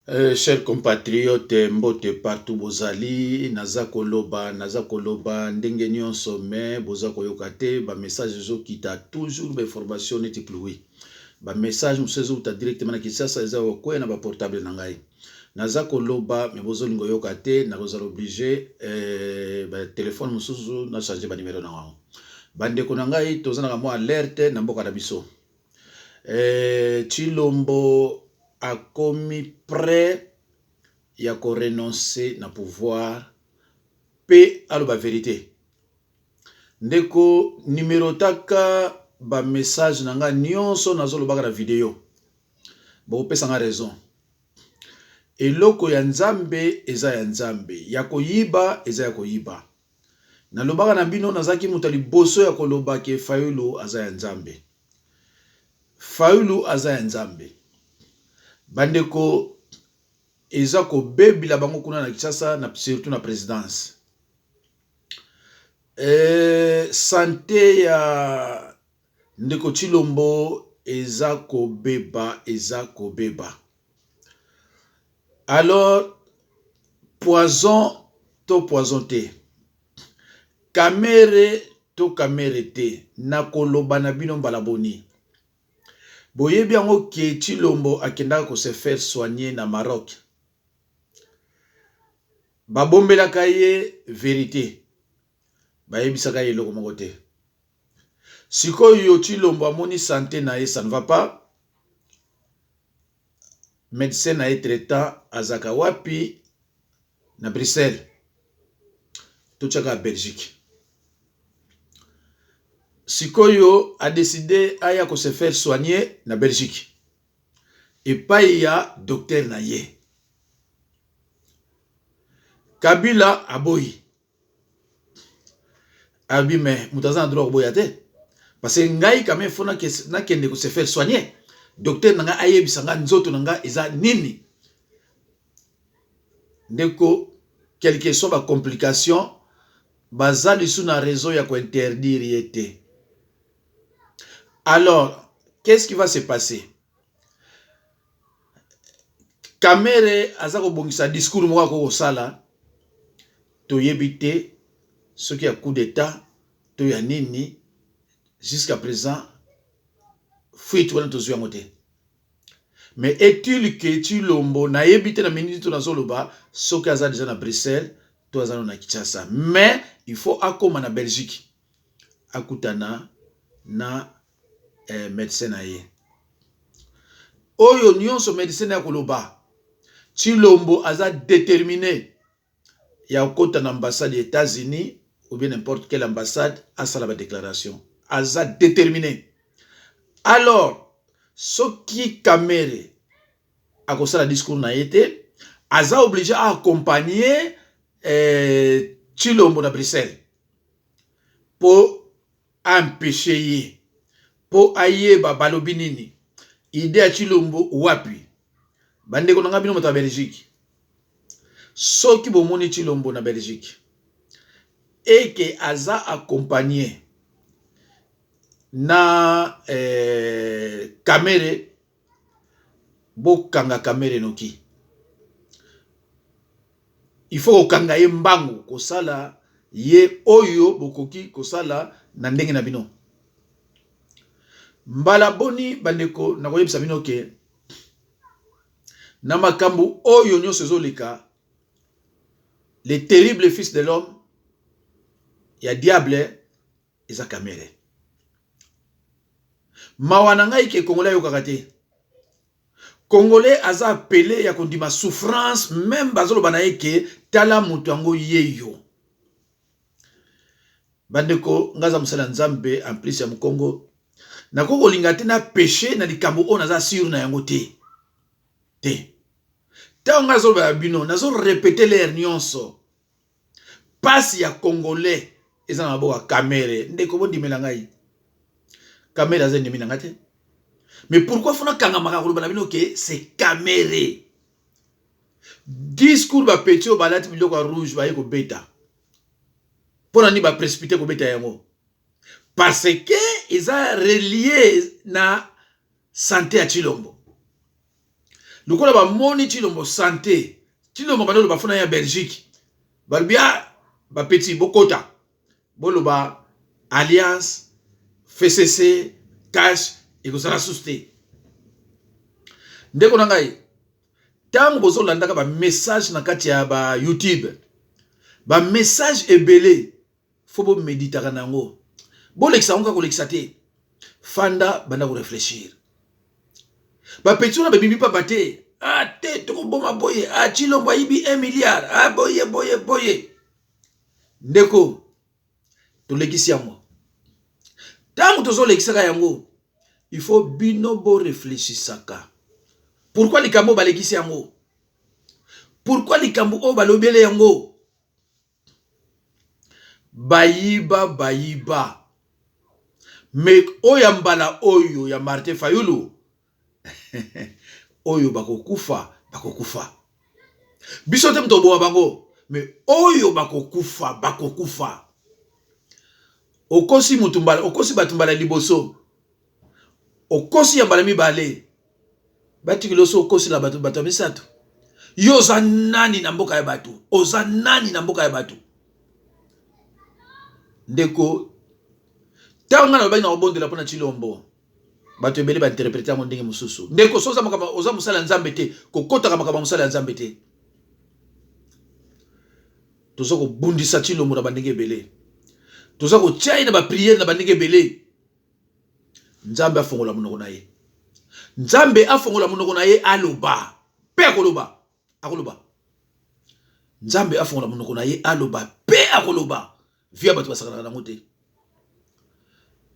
Chers compatriotes, mbote partout bozali. Naza koloba ndenge nyonso, mais boza koyoka te. Bamessage ezokita toujours, bainformation neti pluie. Bamessage mosusu ezouta directement na Kinshasa, eza kokwea na baportable na ngai. Naza koloba, mais bozolinga oyoka te. Nakozala obligé batelefone mosusu nachange banimero na yango. Bandeko na ngai, toza na mwa alerte na mboka na biso. Tshilombo akomi prêt ya korenoncer na pouvoir mpe aloba vérité. Ndeko, numerotaka bamessage na ngai nyonso nazolobaka na video, bokopesa nga raison. Eloko ya Nzambe eza ya Nzambe, ya koyiba eza ya koyiba. Nalobaka na bino, nazalaki moto ya liboso ya koloba ke Fayulu aza ya Nzambe, Fayulu aza ya Nzambe. Bandeko, eza kobebila bango kuna na Kinshasa, na surtout na présidence. Santé ya ndeko Tshilombo eza kobeba, eza kobeba. Alors, poison to poison te, Kamerhe to Kamerhe te, nakoloba na bino mbala boni? Boyebi yango ke Tshilombo akendaka kose faire soigner na Maroc. Babombelaka ye vérité, bayebisaka ye eloko moko te. Sikoyo Tshilombo amoni santé na ye, ça ne va pas. Médecin na ye traitant azalaka wapi? Na Bruxelles, totiaka Belgique. Sikoyo adécider aya kose faire soigner na Belgique epai ya docteur na ye. Kabila aboyi, abi me moto aza na droit koboya te, parce que ngai quand même faut nakende kose faire soigner, docteur na ngai ayebisa ngai nzoto na ngai eza nini. Ndeko, quelque soit bacomplication, baza lisusu na raison ya kointerdire ye te. Alors, qu'est-ce qui va se passer? Kamerhe aza kobongisa discours moko ako kosala, toyebi te soki ya coup d'état to ya nini. Jusqu'à présent, fuite wana tozwi yango te. Mais est-il ke Tshilombo, nayebi te na miniti to nazoloba, soki aza déjà na Bruxelles to aza no na Kinshasa, mais il faut akóma na Belgique, akutana na médecin na ye. Oyo nyonso médecin na ya koloba, Tshilombo aza déterminé ya kokota na ambassade ya États-Unis ou bien n'importe quelle ambassade, asala badéclaration. Aza déterminé. Alors, soki Kamerhe akosala discours na ye te, aza obligé aaccompagner Tshilombo na Bruxelles mpo aempêche ye, mpo ayeba balobi nini, idée ya Tshilombo wapi. Bandeko na ngai, bino moto ya Belgique, soki bomoni Tshilombo na Belgique eke aza accompagné na Kamerhe, bokanga Kamerhe noki. Il faut kokanga ye mbangu, kosala ye oyo bokoki kosala na ndenge na bino. Mbala boni, bandeko, nakoyebisa bino ke na makambo oyo nyonso ezoleka, le terrible fils de l'homme ya diable eza Kamerhe. Mawa na ngai ke Congolais ayokaka te. Congolais aza appelé ya kondima souffrance, même bazoloba na ye ke tala moto yango ye yo. Bandeko, ngai aza mosala ya Nzambe, en plus ya mokongo. Nakoki kolinga te na péché na likambo oyo naza sûr na yango te te. Ntango ngai azoloba ya bino, nazorépéter l'heure nyonso, pasi ya Congolais eza na maboko ya Kamerhe. Ndeko, bondimela ngai, Kamerhe aza ennemi na ngai te. Mais pourquoi faut nakangamaka koloba na bino ke c'est Kamerhe? Discours bapeti oyo balati biloko ya rouge baye kobeta, mpo na nini baprécipité kobeta yango? Parce que eza relié na santé ya Tshilombo. Lokola bamoni Tshilombo sante, Tshilombo bandi oloba fona ya Belgique, balobi ah ba petit bokota boloba alliance FCC cash ekozala susu te. Ndeko na ngai, ntango bozolandaka ba message na kati ya ba YouTube, ba message ebele fo bo meditaka na yango, bolekisa yango kaka kolekisa te, fanda banda ko reflechir. Ba petit wana babimi pamba te, ah te tokoboma boye, ah Tshilombo ayibi 1 milliard, ah boye boye boye. Ndeko, tolekisi yango. Ntango tozolekisaka yango, il faut bino bo reflechisaka. Pourquoi likambo balekisi yango? Pourquoi likambo oyo balobele yango? Bayiba bayiba. Mais oyo ya mbala oyo ya Martin Fayulu oyo bakokufa bakokufa. Biso te moto oboma bango, mais oyo bakokufa bakokufa. Okosi mutu mbala, okosi bato mbala liboso, okosi ya mbala mibale, batikeli oso okosela bato bato ya misato. Yo oza nani na mboka ya bato? Oza nani na mboka ya bato? Ndeko, ntango ngai nalobaki na kobondela mpo na Tshilombo, bato ebele bainterprete yango ndenge mosusu. Ndeko, so oza mosali ya Nzambe te, kokotaka makambo ya mosali ya Nzambe te. Toza kobundisa Tshilombo na bandenge ebele, toza kotia ye na bapriere na bandenge ebele. Nzambe afongola monoko na ye, Nzambe afongola monoko na ye, aloba mpe akoloba, akoloba. Nzambe afongola monoko na ye, aloba mpe akoloba. Via bato basakanaka nango te.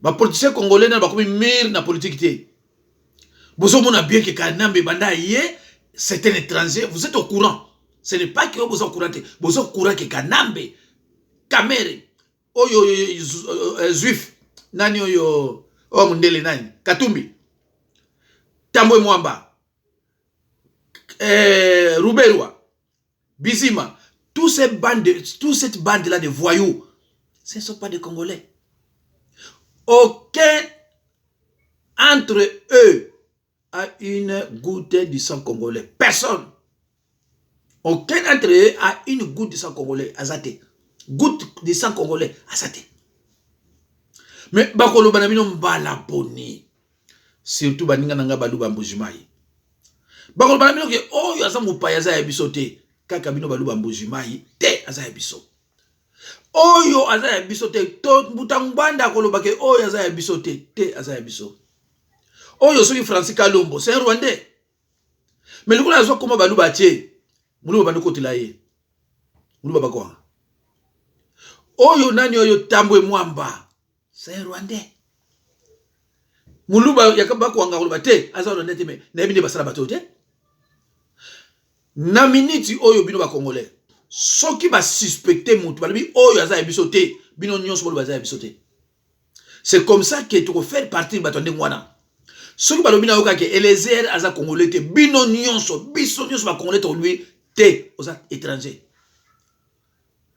Ba politiciens congolais nano bakomi mire na politique te. Bozomona bien que Kanambe banda ye, c'est un étranger, vous êtes au courant. Ce n'est pas que boza au courant te, boza au courant que Kanambe, Kamere, oyo juif, nani oyo, oyo mundele nani, Katumbi, Tambwe Mwamba, Ruberwa, Bizima, tous ces bandes, toute cette bande là de voyous, ce ne sont pas des Congolais. Aucun entre eux a une goutte du sang congolais. Personne. Aucun d'entre eux a une goutte du sang congolais. Azate. Goutte du sang congolais. Azate. Mais bakoloba na bino mbala boni. Surtout baninga na nga baluba Mbujimayi. Bakoloba na bino ke oyo aza mopaya aza ya biso te. Kaka bino baluba Mbujimayi te aza ya biso. Oyo aza ya biso te. To mbuta Ngbanda akoloba ke oyo aza ya biso te. Te aza ya biso. Oyo soki Francis Kalombo, c'est un Rwandais. Mais lokola azwa koma baluba atie, muluba bandi kotela ye. Muluba bakwanga. Oyo nani oyo Tambwe Mwamba, c'est un Rwandais. Muluba ya bakwanga koloba te, aza Rwandais te, mais nayebi nde basala bato te. Na miniti oyo bino ba Congolais, soki ba suspecte mutu balobi oyo aza ya biso te, bino nyonso boloba aza ya biso te. C'est comme ça que toko faire partir bato ya ndenge wana. Soki balobi na yo kaka Eliezer aza Congolais te, bino nyonso, biso nyonso ba Congolais tolobi te, oza étranger.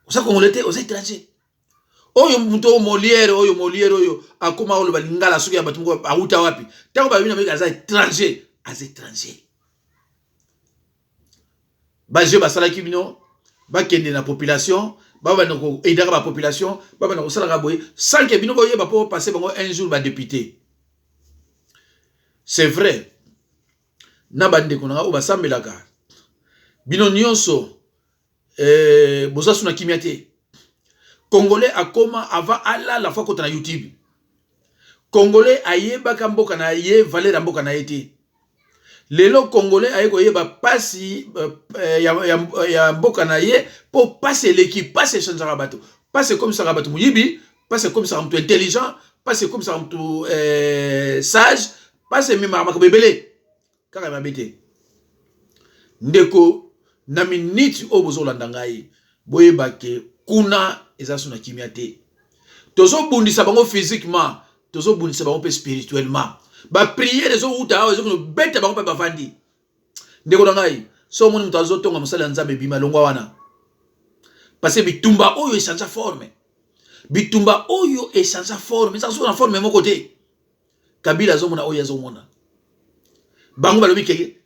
Oza Congolais te, oza étranger. Oyo moto oyo Molière, oyo Molière oyo akoma oloba lingala soki ya bato moko awuta wapi. Tango balobi na aza étranger, aza étranger. Ba jeu basalaki bino bakende na population, babanda koaidaka ba population, babanda kosalaka boye sans que bino boyeba po passer bango un jour ba député. C'est vrai. Na bandeko na nga oyo basambelaka bino nyonso boza su na kimia te. Congolais akoma avant alala fa kota na YouTube. Congolais ayebaka mboka na ye, valeur ya mboka na ye te. Lelo Congolais aye koyeba pasi ya mboka na ye, po pasi eleki, pasi echangeaka bato, pasi ekomisaka bato moyibi, pasi ekomisaka moto intelligent, pasi ekomisaka moto sage, pasi ememaka makambo ebele kaka ya mabe te. Ndeko, na minute oyo bozolanda ngai, boyeba ke kuna eza su na kimia te. Tozobundisa bango physiquement, tozobundisa bango mpe spirituellement. Ba prière ezowuta awa ezokobeta bango mpe bavandi. Ndeko na ngai, so omoni moto azotonga mosali ya Nzambe, bima longwa wana. Parce que bitumba oyo echange forme. Bitumba oyo echange forme, eza na forme moko te. Kabila azomona oyo azomona. Bango balobi ke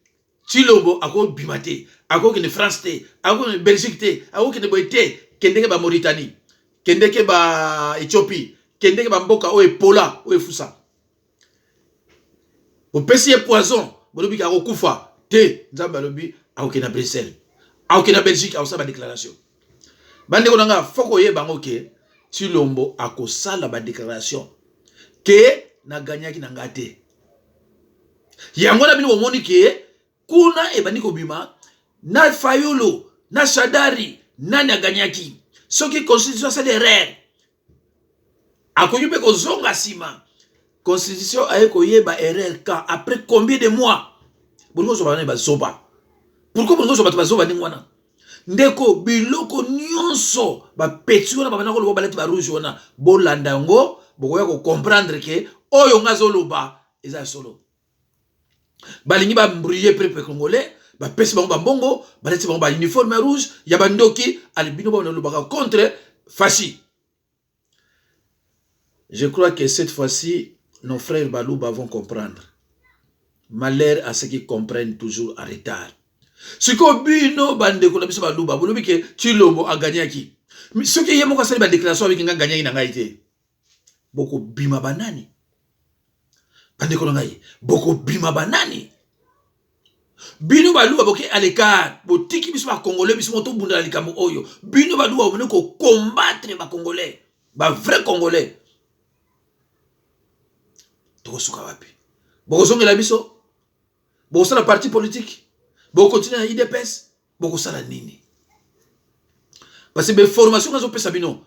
Tshilombo akobima te, akokende France te, akokende Belgique te, akokende boye te. Kendeke ba Mauritanie, kendeke ba Ethiopie, kendeke ba mboka oyo epola, oyo efusa. Bopesi ye poison, bolobi ke akokufa te. Nzambe alobi akokende na Bruxelles, akokende na Belgique, akosala ba déclaration. Bandeko na nga, fo koyeba yango ke Tshilombo akosala ba déclaration ke na gagnaki na nga te. Yango na bino bomoni ke kuna ebandi kobima na Fayulu na Shadari, nani agagnaki? Soki constitution asali erreur, akoki mpe kozonga nsima. Constitution aye koyeba erreur quand? Après combien de mois? Bolingo ozwa bana bazoba. Pourquoi bolingo ozwa bato bazoba ndenge wana? Ndeko, biloko nyonso bapeti wana babanda koloba, balati ba rouge wana, bolanda yango, bokoya kocomprendre ke oyo nga azoloba eza ya solo. Balingi baembrouiller peuple congolais, bapesi bango bambongo, balati bango bauniforme ya rouge ya bandoki. Ale bino bana lobaka contre Fatshi. Je crois que cette fois-ci nos frères Baluba vont comprendre. Malheur à ceux qui comprennent toujours en retard. Sikoyo bino bandeko na biso Baluba, bolobi ke Tshilombo agagnaki. Soki ye moko asali badéclaration abiki nga gagnaki na ngai te, bokobima banani? Bandeko na ngai, bokobima banani? Bino Baluba boke à l'écart, botiki biso bacongolais, biso mo tobundela likambo oyo. Bino Baluba bomoni kocombattre bacongolais, bavrai congolais. Tokosuka wapi? Bokozongela biso, bokosala parti politique, bokocontinuer na UDPS, bokosala nini? Parce que bainformation azopesa bino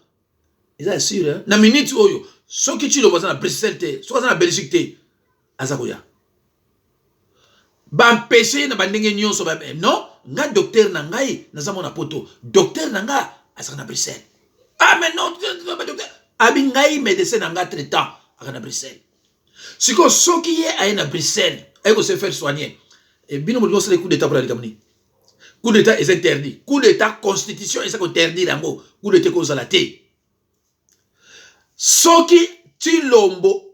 eza ya sûr. Na minute oyo, soki Tshilombo aza na Bruxelles te, soki aza na Belgique te, aza koya bampeshe ye na bandenge nyonso. Non, nga docteur na ngai naza mona poto, docteur na nga azaka na Bruxelles. Ah mais non, docteur abi ngai médecin na nga traitant aka na Bruxelles. Sikoyo soki ye aye na Bruxelles, aye kose faire soigner, e bino molingi osala coup d'état mpona likambo nini? Coup d'état eza interdit. Coup d'état, constitution eza kointerdire yango. Coup d'état ekozala te. Soki Tshilombo